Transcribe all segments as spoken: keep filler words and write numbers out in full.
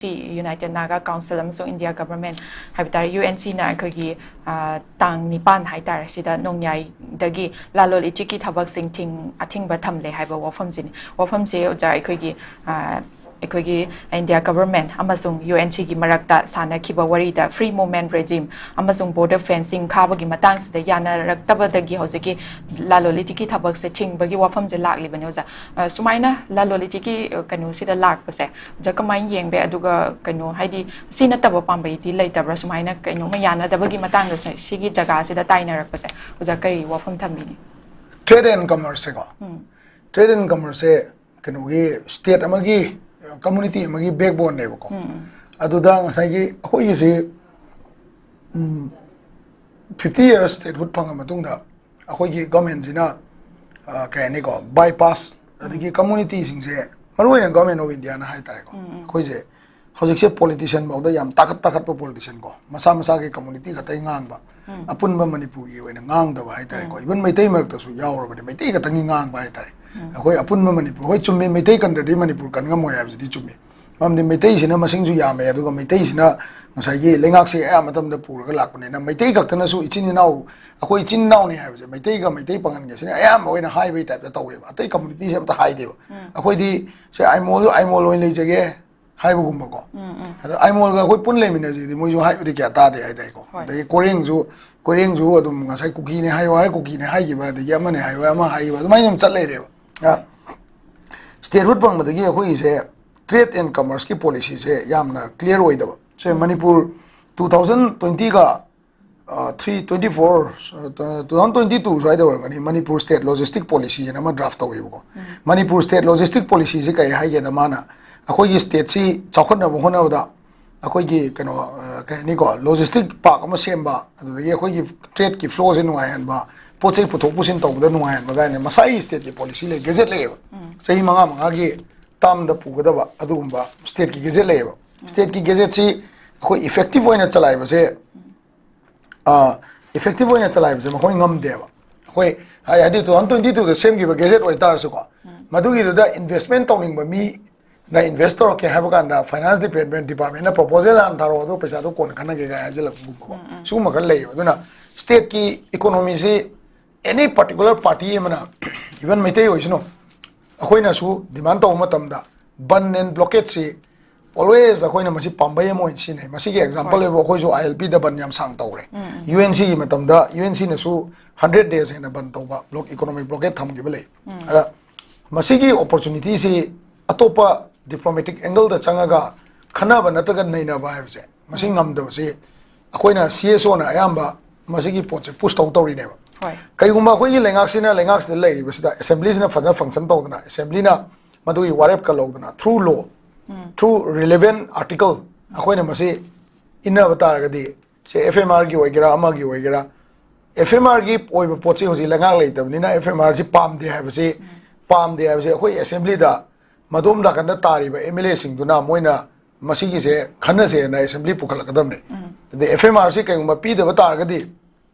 ꯁꯤ United Naga Council ꯑꯃꯁꯨꯡ India Government ꯍꯥꯏꯕ ꯇꯥꯔꯦ, ꯌꯨ ꯑꯦꯟ ꯁꯤꯅ ꯑꯩꯈꯣꯏꯒꯤ, ꯑ, ꯇꯥꯡ ꯅꯤꯄꯥꯟ ꯍꯥꯏ ꯇꯥꯔꯦ, ꯁꯤꯗ ꯅꯣꯡꯌꯥꯏꯗꯒꯤ ꯂꯥꯂꯣꯜ ꯏꯇꯤꯛꯀꯤ ꯊꯕꯛꯁꯤꯡ ꯊꯤꯡ-, ꯑꯊꯤꯡꯕ ꯊꯝꯂꯦ ꯍꯥꯏꯕ ꯋꯥꯐꯝꯁꯤꯅꯤ꯫ ꯋꯥꯐꯝꯁꯦ ꯑꯣꯖꯥ, ꯑꯩꯈꯣꯏꯒꯤ, ꯑ, ꯑꯩꯈꯣꯏꯒꯤ India Government ꯑꯃꯁꯨꯡ ꯌꯨ ꯑꯦꯟ ꯁꯤꯒꯤ ꯃꯔꯛꯇ ꯁꯥꯟꯅꯈꯤꯕ ꯋꯥꯔꯤꯗ free movement regime ꯑꯃꯁꯨꯡ border fencing ꯈꯥꯕꯒꯤ ꯃꯇꯥꯡꯁꯤꯗ ꯌꯥꯅꯔꯛꯇꯕꯗꯒꯤ ꯍꯧꯖꯤꯛꯀꯤ ꯂꯥꯂꯣꯜ ꯏꯇꯤꯛꯀꯤ ꯊꯕꯛꯁꯦ ꯊꯤꯡꯕꯒꯤ ꯋꯥꯐꯝꯁꯦ ꯂꯥꯛꯂꯤꯕꯅꯤ ꯑꯣꯖꯥ꯫ ꯑ, ꯁꯨꯃꯥꯏꯅ ꯂꯥꯂꯣꯜ ꯏꯇꯤꯛꯀꯤ, ꯑ, ꯀꯩꯅꯣꯁꯤꯗ ꯂꯥꯛꯄꯁꯦ ꯑꯣꯖꯥ ꯀꯃꯥꯏꯅ ꯌꯦꯡꯕ? ꯑꯗꯨꯒ ꯀꯩꯅꯣ ꯍꯥꯏꯗꯤ ꯁꯤ ꯅꯠꯇꯕ ꯄꯥꯝꯕꯩꯗꯤ ꯂꯩꯇꯕ꯭ꯔꯥ? ꯁꯨꯃꯥꯏꯅ ꯀꯩꯅꯣꯝꯃ ꯌꯥꯅꯗꯕꯒꯤ ꯃꯇꯥꯡꯗ ꯁꯤ-, ꯁꯤꯒꯤ ꯖꯒꯥꯁꯤꯗ ꯇꯥꯏꯅꯔꯛꯄꯁꯦ ꯑꯣꯖꯥ ꯀꯔꯤ ꯋꯥꯐꯝ ꯊꯝꯕꯤꯅꯤ? Trade and commerce ꯁꯦꯀꯣ꯫ Um. Trade and commerce ꯁꯦ ꯀꯩꯅꯣꯒꯤ state ꯑꯃꯒꯤ, community ꯑꯃꯒꯤ backbone ꯅꯦꯕꯀꯣ꯫ ꯎꯝ꯫ ꯑꯗꯨꯗ ꯉꯁꯥꯏꯒꯤ ꯑꯩꯈꯣꯏꯒꯤꯁꯤ, ꯎꯝ, fifty years statehood ꯐꯪꯉ ꯃꯇꯨꯡꯗ ꯑꯩꯈꯣꯏꯒꯤ government ꯁꯤꯅ, ꯑ, ꯀꯩ ꯍꯥꯏꯅꯤꯀꯣ, bypass ꯑꯗꯒꯤ community ꯁꯤꯡꯁꯦ, ꯃꯔꯨꯑꯣꯏꯅ Government of India ꯅ ꯍꯥꯏꯇꯥꯔꯦꯀꯣ, ꯎꯝ, ꯎꯝ꯫ ꯑꯩꯈꯣꯏꯁꯦ ꯍꯧꯖꯤꯛꯁꯦ politician ꯐꯥꯎꯗ ꯌꯥꯝ ꯇꯥꯈꯠ ꯇꯥꯈꯠꯄ politician ꯀꯣ, ꯃꯁꯥ ꯃꯁꯥꯒꯤ community ꯈꯛꯇꯪ ꯉꯥꯡꯕ, ꯎꯝ꯫ ꯑꯄꯨꯟꯕ ꯃꯅꯤꯄꯨꯔꯒꯤ ꯑꯣꯏꯅ ꯉꯥꯡꯗꯕ ꯍꯥꯏꯇꯥꯔꯦꯀꯣ, ꯎꯝ꯫ Even ꯃꯩꯇꯩ ꯃꯔꯛꯇꯁꯨ ꯌꯥꯎꯔꯕꯅꯦ, ꯃꯩꯇꯩ ꯈꯛꯇꯪꯒꯤ ꯉꯥꯡꯕ ꯍꯥꯏꯇꯥꯔꯦ꯫ ꯎꯝ꯫ ꯑꯩꯈꯣꯏ ꯑꯄꯨꯟꯕ ꯃꯅꯤꯄꯨꯔ, ꯍꯣꯏ, ꯆꯨꯝꯃꯤ, ꯃꯩꯇꯩ ꯀꯟꯗ꯭ꯔꯗꯤ ꯃꯅꯤꯄꯨꯔ ꯀꯟ ꯉꯝꯃꯣꯏ ꯍꯥꯏꯕꯁꯤꯗꯤ ꯆꯨꯝꯃꯤ꯫ ꯃꯔꯝꯗꯤ ꯃꯩꯇꯩꯁꯤꯅ ꯃꯁꯤꯡꯁꯨ ꯌꯥꯝꯃꯦ, ꯑꯗꯨꯒ ꯃꯩꯇꯩꯁꯤꯅ ꯉꯁꯥꯏꯒꯤ ꯂꯩꯉꯥꯛꯁꯦ ꯑꯌꯥꯝꯕ ꯃꯇꯝꯗ ꯄꯨꯔꯒ ꯂꯥꯛꯄꯅꯤꯅ, ꯃꯩꯇꯩ ꯈꯛꯇꯅꯁꯨ ꯏꯆꯤꯟ ꯏꯅꯥꯎ, ꯑꯩꯈꯣꯏ ꯏꯆꯤꯟ ꯏꯅꯥꯎꯅꯤ ꯍꯥꯏꯕꯁꯦ ꯃꯩꯇꯩꯒ ꯃꯩꯇꯩ ꯄꯥꯉꯟꯒꯁꯤꯅ ꯑꯌꯥꯝꯕ ꯑꯣꯏꯅ ꯍꯥꯏꯕꯒꯤ type ꯇ ꯇꯧꯋꯦꯕ꯫ ꯑꯇꯩ community ꯁꯦ ꯑꯝꯇ ꯍꯥꯏꯗꯦꯕ꯫ ꯎꯝ꯫ ꯑꯩꯈꯣꯏꯗꯤ ꯁꯦ ꯑꯥꯏꯃꯣꯜꯗꯣ ꯑꯥꯏꯃꯣꯜ ꯑꯣꯏꯅ ꯂꯩꯖꯒꯦ ꯍꯥꯏꯕꯒꯨꯝꯕꯀꯣ꯫ ꯎꯝ, ꯎꯝ꯫ ꯑꯗꯣ ꯑꯥꯏꯃꯣꯜꯒ ꯑꯩꯈꯣꯏ ꯄꯨꯟ ꯂꯩꯃꯤꯟꯅꯁꯤꯗꯤ ꯃꯣꯏꯁꯨ ꯍꯥꯏꯕꯗꯤ ꯀꯌꯥ ꯇꯥꯗꯦ ꯍꯥꯏꯇꯥꯔꯦꯀꯣ꯫ ꯍꯣꯏ꯫ ꯑꯗꯒꯤ ꯀꯣꯔꯦꯡꯁꯨ, ꯀꯣꯔꯦꯡꯁꯨ ꯑꯗꯨꯝ ꯉꯁꯥꯏ ꯀꯨꯀꯤꯅꯦ ꯍꯥꯏꯌꯣ ꯍꯥꯏꯔ ꯀꯨꯀꯤꯅꯦ ꯍꯥꯏꯈꯤꯕ, ꯑꯗꯒꯤ ꯑꯃꯅꯦ ꯍꯥꯏꯌꯣ ꯍꯥꯏꯔ ꯑꯃ ꯍꯥꯏꯈꯤꯕ, ꯑꯗꯨꯃꯥꯏꯅ ꯑꯗꯨꯝ ꯆꯠ ꯂꯩꯔꯦꯕ꯫ ꯑ, statehood ꯐꯪꯕꯗꯒꯤ ꯑꯩꯈꯣꯏꯒꯤꯁꯦ trade and commerce ꯀꯤ policy ꯁꯦ ꯌꯥꯝꯅ clear ꯑꯣꯏꯗꯕ꯫ ꯁꯦ ꯎꯝ꯫ ꯃꯅꯤꯄꯨꯔ two thousand twenty ꯒ, ꯑ, three, twenty four, ꯑ, two thousand twenty two ꯁ꯭ꯋꯥꯏꯗ ꯑꯣꯏꯔꯝꯒꯅꯤ, ꯃꯅꯤꯄꯨꯔ state logistic policy ꯍꯥꯏꯅ ꯑꯃ draft ꯇꯧꯋꯦꯕꯀꯣ꯫ ꯎꯝ꯫ ꯃꯅꯤꯄꯨꯔ state logistic policy ꯁꯦ ꯀꯩ ꯍꯥꯏꯒꯦꯗ, ꯃꯥꯅ ꯑꯩꯈꯣꯏꯒꯤ state ꯁꯤ ꯆꯥꯎꯈꯠꯅꯕ ꯍꯣꯠꯅꯕꯗ ꯑꯩꯈꯣꯏꯒꯤ ꯀꯩꯅꯣ, ꯑ, ꯀꯩ ꯍꯥꯏꯅꯤꯀꯣ, logistic park ꯑꯃ ꯁꯦꯝꯕ, ꯑꯗꯨꯗꯒꯤ ꯑꯩꯈꯣꯏꯒꯤ trade ꯀꯤ flow ꯁꯦ ꯅꯨꯡꯉꯥꯏꯍꯟꯕ, ꯄꯣꯠ ꯆꯩ ꯄꯨꯊꯣꯛ ꯄꯨꯁꯤꯟ ꯇꯧꯕꯗ ꯅꯨꯡꯉꯥꯏꯍꯟꯕ ꯀꯥꯏꯅ ꯃꯁꯥꯒꯤ state ꯀꯤ policy ꯂꯩ, gazette ꯂꯩꯌꯦꯕ꯫ ꯎꯝ꯫ ꯆꯍꯤ ꯃꯉꯥ ꯃꯉꯥꯒꯤ term ꯗ ꯄꯨꯒꯗꯕ ꯑꯗꯨꯒꯨꯝꯕ state ꯀꯤ gazette ꯂꯩꯌꯦꯕ꯫ ꯎꯝ꯫ State ꯀꯤ gazette ꯁꯤ ꯑꯩꯈꯣꯏ effective ꯑꯣꯏꯅ ꯆꯂꯥꯏꯕꯁꯦ, ꯑ, effective ꯑꯣꯏꯅ ꯆꯂꯥꯏꯕꯁꯦ ꯃꯈꯣꯏ ꯉꯝꯗꯦꯕ꯫ ꯑꯩꯈꯣꯏ ꯍꯥꯏ-, ꯍꯥꯏꯗꯤ two thousand twenty two ꯗ ꯁꯦꯝꯈꯤꯕ gazette ꯑꯣꯏꯇꯥꯔꯁꯨꯀꯣ, ꯎꯝ꯫ ꯃꯗꯨꯒꯤꯗꯨꯗ investment ꯇꯧꯅꯤꯡꯕ ꯃꯤ ꯅ invest ꯇꯧꯔꯛꯀꯦ ꯍꯥꯏꯕ ꯀꯥꯟꯗ finance department department ꯅ proposal ꯍꯥꯟꯅ ꯊꯥꯔꯛꯑꯣ, ꯑꯗꯨ ꯄꯩꯁꯥꯗꯣ ꯀꯣꯟꯅ ꯈꯟꯅꯒꯦ ꯀꯥꯏ ꯍꯥꯏꯖꯤꯜꯂꯛꯄꯒꯨꯝꯕꯀꯣ꯫ ꯁꯤꯒꯨꯝꯕ ꯈꯔ ꯂꯩꯌꯦꯕ꯫ ꯑꯗꯨꯅ state ꯀꯤ economy ꯁꯤ any particular party ꯑꯃꯅ, even ꯃꯩꯇꯩ ꯑꯣꯏꯁꯅꯨ, ꯑꯩꯈꯣꯏꯅꯁꯨ demand ꯇꯧꯕ ꯃꯇꯝꯗ ban and blockade ꯁꯤ always ꯑꯩꯈꯣꯏꯅ ꯃꯁꯤ ꯄꯥꯝꯕꯩ ꯑꯃ ꯑꯣꯏꯅ ꯁꯤꯖꯤꯟꯅꯩ꯫ ꯃꯁꯤꯒꯤ example ꯑꯣꯏꯕ ꯑꯩꯈꯣꯏꯁꯨ I L P the ban ꯌꯥꯝ ꯁꯥꯡ ꯇꯧꯔꯦ꯫ U N C ꯒꯤ ꯃꯇꯝꯗ U N C ꯅꯁꯨ hundred days ꯍꯦꯟꯅ ban ꯇꯧꯕ, block, economic blockade ꯊꯝꯈꯤꯕ ꯂꯩ꯫ ꯑꯗ ꯃꯁꯤꯒꯤ opportunity ꯁꯤ ꯑꯇꯣꯞꯄ diplomatic angle ꯗ ꯆꯪꯉꯒ ꯈꯟꯅꯕ ꯅꯠꯇ꯭ꯔꯒ ꯅꯩꯅꯕ ꯍꯥꯏꯕꯁꯦ, ꯃꯁꯤ ꯉꯝꯗꯕꯁꯤ ꯑꯩꯈꯣꯏꯅ C S O ꯅ ꯑꯌꯥꯝꯕ ꯃꯁꯤꯒꯤ ꯄꯣꯠꯁꯦ push ꯇꯧ ꯇꯧꯔꯤꯅꯦꯕ꯫ ꯍꯣꯏ꯫ ꯀꯩꯒꯨꯝꯕ ꯑꯩꯈꯣꯏꯒꯤ ꯂꯩꯉꯥꯛꯁꯤꯅ, ꯂꯩꯉꯥꯛꯁꯤꯗ ꯂꯩꯔꯤꯕꯁꯤꯗ assembly ꯁꯤꯅ ꯐꯖꯅ function ꯇꯧꯗꯅ, assembly ꯅ ꯃꯗꯨꯒꯤ ꯋꯥꯔꯦꯞꯀ ꯂꯧꯗꯅ through law, through relevant article ꯑꯩꯈꯣꯏꯅ ꯃꯁꯤ ꯏꯟꯅꯕ ꯇꯥꯔꯒꯗꯤ, ꯁꯦ F M R ꯒꯤ ꯑꯣꯏꯒꯦꯔꯥ, ꯑꯃꯒꯤ ꯑꯣꯏꯒꯦꯔꯥ, F M R ꯒꯤ ꯑꯣꯏꯕ ꯄꯣꯠꯁꯤ ꯍꯧꯖꯤꯛ ꯂꯩꯉꯥꯛ ꯂꯩꯇꯕꯅꯤꯅ F M R ꯁꯤ ꯄꯥꯝꯗꯦ ꯍꯥꯏꯕꯁꯤ, ꯄꯥꯝꯗꯦ ꯍꯥꯏꯕꯁꯤ ꯑꯩꯈꯣꯏ assembly ꯗ ꯃꯗꯣꯝ ꯅꯥꯀꯟꯗ ꯇꯥꯔꯤꯕ M L A ꯁꯤꯡꯗꯨꯅ ꯃꯣꯏꯅ ꯃꯁꯤꯒꯤꯁꯦ ꯈꯟꯅꯁꯦꯅ assembly ꯄꯨꯈꯠꯂꯛꯀꯗꯕꯅꯤ꯫ ꯑꯗꯩ F M R ꯁꯤ ꯀꯩꯒꯨꯝꯕ ꯄꯤꯗꯕ ꯇꯥꯔꯒꯗꯤ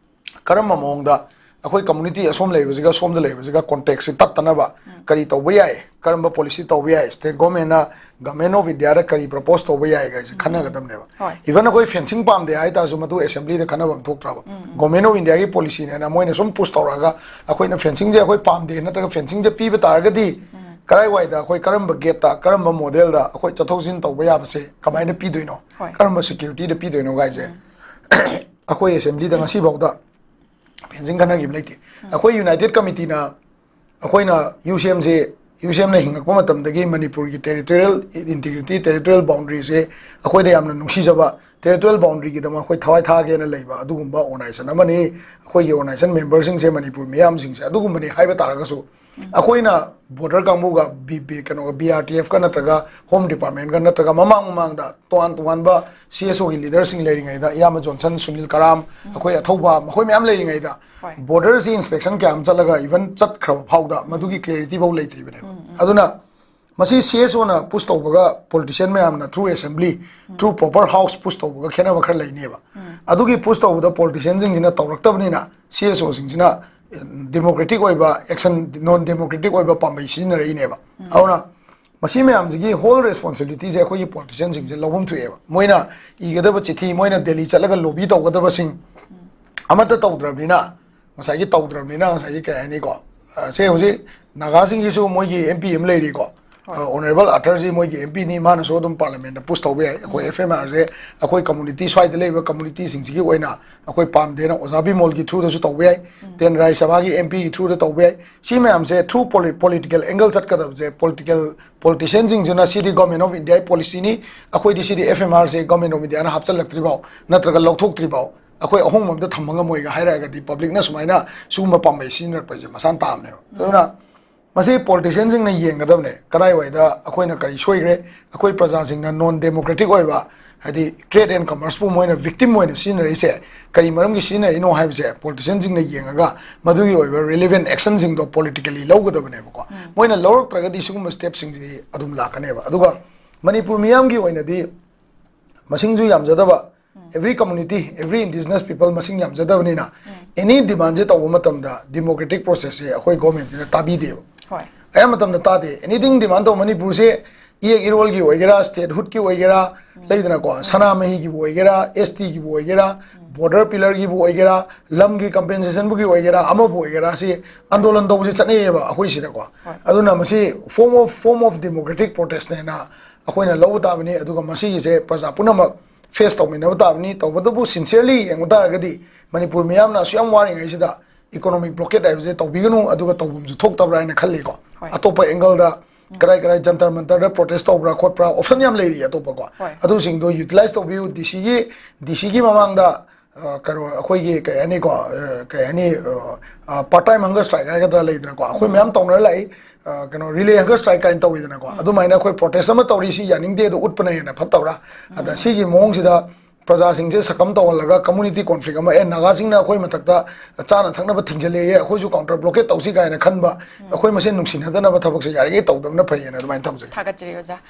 ꯀꯔꯝꯕ ꯃꯑꯣꯡꯗ ꯑꯩꯈꯣꯏ community ꯑꯁꯣꯝ ꯂꯩꯕꯁꯤꯒ ꯁꯣꯝꯗ ꯂꯩꯕꯁꯤꯒ contact ꯁꯤ ꯇꯠꯇꯅꯕ ꯀꯔꯤ ꯇꯧꯕ ꯌꯥꯏ, ꯀꯔꯝꯕ policy ꯇꯧꯕ ꯌꯥꯏ, state government ꯅ Government of India ꯗ ꯀꯔꯤ propose ꯇꯧꯕ ꯌꯥꯏ ꯍꯥꯏꯁꯦ ꯈꯟꯅꯒꯗꯕꯅꯦꯕ꯫ ꯍꯣꯏ꯫ Even ꯑꯩꯈꯣꯏ fencing ꯄꯥꯝꯗꯦ ꯍꯥꯏ ꯇꯥꯔꯁꯨ ꯃꯗꯨ assembly ꯗ ꯈꯟꯅꯕ ꯑꯃ ꯊꯣꯛꯇ꯭ꯔꯕ? Government of India ꯒꯤ policy ꯅꯦꯅ ꯃꯣꯏꯅ ꯁꯨꯝ push ꯇꯧꯔꯛꯑꯒ ꯑꯩꯈꯣꯏꯅ fencing ꯁꯦ ꯑꯩꯈꯣꯏ ꯄꯥꯝꯗꯦ ꯅꯠꯇ꯭ꯔꯒ fencing ꯁꯦ ꯄꯤꯕ ꯇꯥꯔꯒꯗꯤ ꯀꯗꯥꯏꯋꯥꯏꯗ ꯑꯩꯈꯣꯏ ꯀꯔꯝꯕ gate ꯇ, ꯀꯔꯝꯕ model ꯗ ꯑꯩꯈꯣꯏ ꯆꯠꯊꯣꯛ ꯆꯠꯁꯤꯟ ꯇꯧꯕ ꯌꯥꯕꯁꯦ ꯀꯃꯥꯏꯅ ꯄꯤꯗꯣꯏꯅꯣ, ꯍꯣꯏ꯫ ꯀꯔꯝꯕ security ꯗ ꯄꯤꯗꯣꯏꯅꯣ ꯒꯥꯏꯁꯦ ꯑꯩꯈꯣꯏ assembly ꯗ ꯉꯁꯤꯐꯥꯎꯗ fencing ꯈꯟꯅꯈꯤꯕ ꯂꯩꯇꯦ꯫ ꯑꯩꯈꯣꯏ United Committee ꯅ, ꯑꯩꯈꯣꯏꯅ U C M ꯁꯦ, U C M ꯅ ꯍꯤꯡꯉꯛꯄ ꯃꯇꯝꯗꯒꯤ ꯃꯅꯤꯄꯨꯔꯒꯤ territorial integrity, territorial boundary ꯁꯦ ꯑꯩꯈꯣꯏꯗ ꯌꯥꯝꯅ ꯅꯨꯡꯁꯤꯖꯕ, territorial boundary ꯒꯤꯗꯃꯛ ꯑꯩꯈꯣꯏ ꯊꯋꯥꯏ ꯊꯥꯒꯦꯅ ꯂꯩꯕ ꯑꯗꯨꯒꯨꯝꯕ organization ꯑꯃꯅꯤ꯫ ꯑꯩꯈꯣꯏꯒꯤ organization member ꯁꯤꯡꯁꯦ ꯃꯅꯤꯄꯨꯔ ꯃꯤꯌꯥꯝꯁꯤꯡꯁꯦ ꯑꯗꯨꯒꯨꯝꯕꯅꯤ ꯍꯥꯏꯕ ꯇꯥꯔꯒꯁꯨ, ꯑꯩꯈꯣꯏꯅ border ꯀꯥꯡꯕꯨꯒ ꯕꯤ-, ꯕꯤ-, ꯀꯩꯅꯣꯒ B R T F ꯀ ꯅꯠꯇ꯭ꯔꯒ Home Department ꯀ ꯅꯠꯇ꯭ꯔꯒ ꯃꯃꯥꯡ ꯃꯃꯥꯡꯗ ꯇꯣꯉꯥꯟ ꯇꯣꯉꯥꯟꯕ C S O ꯒꯤ leader ꯁꯤꯡ ꯂꯩꯔꯤꯉꯩꯗ, ꯏꯌꯥꯝꯕ ꯖꯣꯟꯁꯟ, ꯁꯨꯅꯤꯜ ꯀꯔꯥꯝ, ꯑꯩꯈꯣꯏ ꯑꯊꯧꯕ, ꯃꯈꯣꯏ ꯃꯌꯥꯝ ꯂꯩꯔꯤꯉꯩꯗ, ꯍꯣꯏ꯫ Border ꯁꯤ inspection ꯀꯌꯥ ꯑꯃ ꯆꯠꯂꯒ even ꯆꯠꯈ꯭ꯔꯕ ꯐꯥꯎꯗ ꯃꯗꯨꯒꯤ clarity ꯐꯥꯎ ꯂꯩꯇ꯭ꯔꯤꯕꯅꯦꯕ꯫ ꯑꯗꯨꯅ ꯃꯁꯤ C S O ꯅ push ꯇꯧꯕꯒ politician ꯃꯌꯥꯝꯅ through assembly, through proper house push ꯇꯧꯕꯒ ꯈꯦꯠꯅꯕ ꯈꯔ ꯂꯩꯅꯦꯕ꯫ ꯑꯗꯨꯒꯤ push ꯇꯧꯕꯗ politician ꯁꯤꯡꯁꯤꯅ ꯇꯧꯔꯛꯇꯕꯅꯤꯅ C S O ꯁꯤꯡꯁꯤꯅ democratic ꯑꯣꯏꯕ action, non democratic ꯑꯣꯏꯕ ꯄꯥꯝꯕꯩ ꯁꯤꯖꯤꯟꯅꯔꯛꯏꯅꯦꯕ꯫ ꯑꯗꯨꯅ ꯃꯁꯤ ꯃꯌꯥꯝꯁꯤꯒꯤ whole responsibilityꯁꯦ ꯑꯩꯈꯣꯏꯒꯤ politicianꯁꯤꯡꯁꯦ ꯂꯧꯐꯝ ꯊꯣꯛꯑꯦꯕ꯫ ꯃꯣꯏꯅ ꯏꯒꯗꯕ ꯆꯤꯊꯤ, ꯃꯣꯏꯅ ꯗꯦꯜꯂꯤ ꯆꯠꯂꯒ lobby ꯇꯧꯒꯗꯕꯁꯤꯡ ꯑꯃꯠꯇ ꯇꯧꯗ꯭ꯔꯕꯅꯤꯅ, ꯉꯁꯥꯏꯒꯤ ꯇꯧꯗ꯭ꯔꯕꯅꯤꯅ, ꯉꯁꯥꯏꯒꯤ ꯀꯩ ꯍꯥꯏꯅꯤꯀꯣ, ꯑ, ꯁꯦ ꯍꯧꯖꯤꯛ ꯅꯥꯒꯥꯁꯤꯡꯒꯤꯁꯨ ꯃꯣꯏꯒꯤ MP ꯑꯃ ꯂꯩꯔꯤꯀꯣ꯫ ꯍꯣꯏ꯫ ꯑ, Honourable Arthurꯁꯤ ꯃꯣꯏꯒꯤ MPꯅꯤ, ꯃꯥꯅꯁꯨ ꯑꯗꯨꯝ Parliamentꯇ push ꯇꯧꯕ ꯌꯥꯏ꯫ ꯑꯩꯈꯣꯏ ꯎꯝ꯫ FMRꯁꯦ ꯑꯩꯈꯣꯏ community, ꯁ꯭ꯋꯥꯏꯗ ꯂꯩꯕ communityꯁꯤꯡꯁꯤꯒꯤ ꯑꯣꯏꯅ ꯑꯩꯈꯣꯏ ꯄꯥꯝꯗꯦꯅ ꯑꯣꯖꯥ ꯕꯤꯃꯣꯜꯒꯤ throughꯗꯁꯨ ꯇꯧꯕ ꯌꯥꯏ, ꯎꯝ꯫ Then ꯔꯥꯖ꯭ꯌ ꯁꯚꯥꯒꯤ MPꯒꯤ throughꯗ ꯇꯧꯕ ꯌꯥꯏ꯫ ꯁꯤ ꯃꯌꯥꯝꯁꯦ through poli-, political angle ꯆꯠꯀꯗꯕꯁꯦ, political, politicianꯁꯤꯡꯁꯤꯅ CD Government of Indiaꯒꯤ policyꯅꯤ, ꯑꯩꯈꯣꯏꯗꯤ ꯁꯤꯗꯤ FMRꯁꯦ Government of Indiaꯅ ꯍꯥꯞꯆꯤꯜꯂꯛꯇ꯭ꯔꯤꯐꯥꯎ ꯅꯠꯇ꯭ꯔꯒ ꯂꯧꯊꯣꯛꯇ꯭ꯔꯤꯐꯥꯎ ꯑꯩꯈꯣꯏ ꯑꯍꯣꯡꯕ ꯑꯝꯇ ꯊꯝꯕ ꯉꯝꯃꯣꯏꯒ ꯍꯥꯏꯔꯛꯑꯒꯗꯤ publicꯅ ꯁꯨꯃꯥꯏꯅ ꯁꯤꯒꯨꯝꯕ ꯄꯥꯝꯕꯩ ꯁꯤꯖꯤꯟꯅꯔꯛꯄꯁꯦ ꯃꯁꯥꯅ ꯇꯥꯕꯅꯦꯕ꯫ ꯑꯗꯨꯅ ꯃꯁꯤ politicianꯁꯤꯡꯅ ꯌꯦꯡꯒꯗꯕꯅꯦ, ꯀꯗꯥꯏꯋꯥꯏꯗ ꯑꯩꯈꯣꯏꯅ ꯀꯔꯤ ꯁꯣꯏꯈ꯭ꯔꯦ, ꯑꯩꯈꯣꯏ ꯄ꯭ꯔꯖꯥꯁꯤꯡꯅ non democratic ꯑꯣꯏꯕ, ꯍꯥꯏꯗꯤ trade and commerceꯄꯨ ꯃꯣꯏꯅ victim ꯑꯣꯏꯅ ꯁꯤꯖꯤꯟꯅꯔꯛꯏꯁꯦ ꯀꯔꯤ ꯃꯔꯝꯒꯤ ꯁꯤꯖꯤꯟꯅꯔꯛꯏꯅꯣ ꯍꯥꯏꯕꯁꯦ politicianꯁꯤꯡꯅ ꯌꯦꯡꯉꯒ ꯃꯗꯨꯒꯤ ꯑꯣꯏꯕ relevant actionꯁꯤꯡꯗꯣ politically ꯂꯧꯒꯗꯕꯅꯦꯕꯀꯣ꯫ ꯎꯝ꯫ ꯃꯣꯏꯅ ꯂꯧꯔꯛꯇ꯭ꯔꯒꯗꯤ ꯁꯤꯒꯨꯝꯕ stepꯁꯤꯡꯁꯤꯗꯤ ꯑꯗꯨꯝ ꯂꯥꯛꯀꯅꯦꯕ꯫ ꯑꯗꯨꯒ ꯃꯅꯤꯄꯨꯔ ꯃꯤꯌꯥꯝꯒꯤ ꯑꯣꯏꯅꯗꯤ ꯃꯁꯤꯡꯁꯨ ꯌꯥꯝꯖꯗꯕ, ꯎꯝ꯫ Every community, every indigenous people ꯃꯁꯤꯡ ꯌꯥꯝꯖꯗꯕꯅꯤꯅ, ꯎꯝ꯫ Any demandꯁꯦ ꯇꯧꯕ ꯃꯇꯝꯗ democratic processꯁꯦ ꯑꯩꯈꯣꯏ governmentꯁꯤꯅ ꯇꯥꯕꯤꯗꯦꯕ꯫ ꯍꯣꯏ꯫ ꯑꯌꯥꯝꯕ ꯃꯇꯝꯗ ꯇꯥꯗꯦ꯫ Anything demand ꯇꯧꯕ, ꯃꯅꯤꯄꯨꯔꯁꯦ ꯏꯌꯦꯛ ꯏꯔꯣꯜꯒꯤ ꯑꯣꯏꯒꯦꯔꯥ, statehoodꯀꯤ ꯑꯣꯏꯒꯦꯔꯥ, ꯎꯝ꯫ ꯂꯩꯗꯅꯀꯣ, ꯎꯝ꯫ ꯁꯅꯥꯃꯍꯤꯒꯤꯕꯨ ꯑꯣꯏꯒꯦꯔꯥ, STꯒꯤꯕꯨ ꯑꯣꯏꯒꯦꯔꯥ, ꯎꯝ꯫ Border pillarꯒꯤꯕꯨ ꯑꯣꯏꯒꯦꯔꯥ, ꯂꯝꯒꯤ compensationꯕꯨꯒꯤ ꯑꯣꯏꯒꯦꯔꯥ, ꯑꯃꯕꯨ ꯑꯣꯏꯒꯦꯔꯥ, ꯁꯤ ꯑꯟꯗꯣꯂꯟ ꯇꯧꯕꯁꯦ ꯆꯠꯅꯩꯌꯦꯕ ꯑꯩꯈꯣꯏ ꯁꯤꯗꯀꯣ꯫ ꯍꯣꯏ꯫ ꯑꯗꯨꯅ ꯃꯁꯤ form of, form of democratic protestꯅꯦꯅ ꯑꯩꯈꯣꯏꯅ ꯂꯧꯕ ꯇꯥꯕꯅꯤ꯫ ꯑꯗꯨꯒ ꯃꯁꯤꯒꯤꯁꯦ ꯄ꯭ꯔꯖꯥ ꯄꯨꯝꯅꯃꯛ face ꯇꯧꯃꯤꯟꯅꯕ ꯇꯥꯕꯅꯤ꯫ ꯇꯧꯕꯇꯕꯨ sincerely ꯌꯦꯡꯕ ꯇꯥꯔꯒꯗꯤ ꯃꯅꯤꯄꯨꯔ ꯃꯤꯌꯥꯝꯅ ꯑꯁꯨꯛ ꯌꯥꯝ ꯋꯥꯔꯤꯉꯩꯁꯤꯗ economic blockade ꯍꯥꯏꯕꯁꯦ ꯇꯧꯕꯤꯒꯅꯨ, ꯑꯗꯨꯒ ꯇꯧꯐꯝꯁꯨ ꯊꯣꯛꯇꯕ꯭ꯔꯥ ꯍꯥꯏꯅ ꯈꯜꯂꯤꯀꯣ꯫ ꯍꯣꯏ꯫ ꯑꯇꯣꯞꯄ angleꯗ ꯎꯝ꯫ ꯀꯗꯥꯏ ꯀꯗꯥꯏ ꯖꯟꯇꯔ ꯃꯟꯇꯔꯗ protest ꯇꯧꯕ꯭ꯔꯥ ꯈꯣꯠꯄ꯭ꯔꯥ option ꯌꯥꯝ ꯂꯩꯔꯤ ꯑꯇꯣꯞꯄꯀꯣ꯫ ꯍꯣꯏ꯫ ꯑꯗꯨꯁꯤꯡꯗꯣ utilize ꯇꯧꯕꯤꯌꯨ꯫ DCꯒꯤ, DCꯒꯤ ꯃꯃꯥꯡꯗ, ꯑ, ꯀꯩꯅꯣ, ꯑꯩꯈꯣꯏꯒꯤ ꯀꯩ ꯍꯥꯏꯅꯤꯀꯣ, ꯑ, ꯀꯩ ꯍꯥꯏꯅꯤ, ꯑ, ꯑ, part time hunger strike ꯍꯥꯏꯒꯗ꯭ꯔꯥ ꯂꯩꯗꯅꯀꯣ, ꯑꯩꯈꯣꯏ ꯎꯝ꯫ ꯃꯌꯥꯝ ꯇꯧꯅꯔ ꯂꯥꯛꯏ꯫ ꯑ, ꯀꯩꯅꯣ, relay hunger strike ꯀꯥꯏꯅ ꯇꯧꯋꯤꯗꯅꯀꯣ꯫ ꯎꯝ꯫ ꯑꯗꯨꯃꯥꯏꯅ ꯑꯩꯈꯣꯏ protest ꯑꯃ ꯇꯧꯔꯤ, ꯁꯤ ꯌꯥꯅꯤꯡꯗꯦ, ꯑꯗꯨ ꯎꯠꯄꯅ ꯍꯦꯟꯅ ꯐꯠꯇꯕ꯭ꯔꯥ? ꯑꯗ ꯎꯝ꯫ ꯁꯤꯒꯤ ꯃꯑꯣꯡꯁꯤꯗ ꯄ꯭ꯔꯖꯥꯁꯤꯡꯁꯦ succumb ꯇꯧꯍꯜꯂꯒ community conflict ꯑꯃ, ꯑꯦ, ꯅꯥꯒꯥꯁꯤꯡꯅ ꯑꯩꯈꯣꯏ ꯃꯊꯛꯇ ꯆꯥꯅ ꯊꯛꯅꯕ ꯊꯤꯡꯖꯤꯜꯂꯛꯑꯦ, ꯑꯩꯈꯣꯏꯁꯨ counter blockade ꯇꯧꯁꯤ ꯀꯥꯏꯅ ꯈꯟꯕ, ꯎꯝ꯫ ꯑꯩꯈꯣꯏ ꯃꯁꯦꯟ ꯅꯨꯡꯁꯤꯅꯗꯅꯕ ꯊꯕꯛꯁꯦ ꯌꯥꯔꯤꯉꯩ ꯇꯧꯗꯕꯅ ꯐꯩꯌꯦꯅ ꯑꯗꯨꯃꯥꯏꯅ ꯊꯝꯖꯒꯦ꯫ ꯊꯥꯒꯠꯆꯔꯤ ꯑꯣꯖꯥ꯫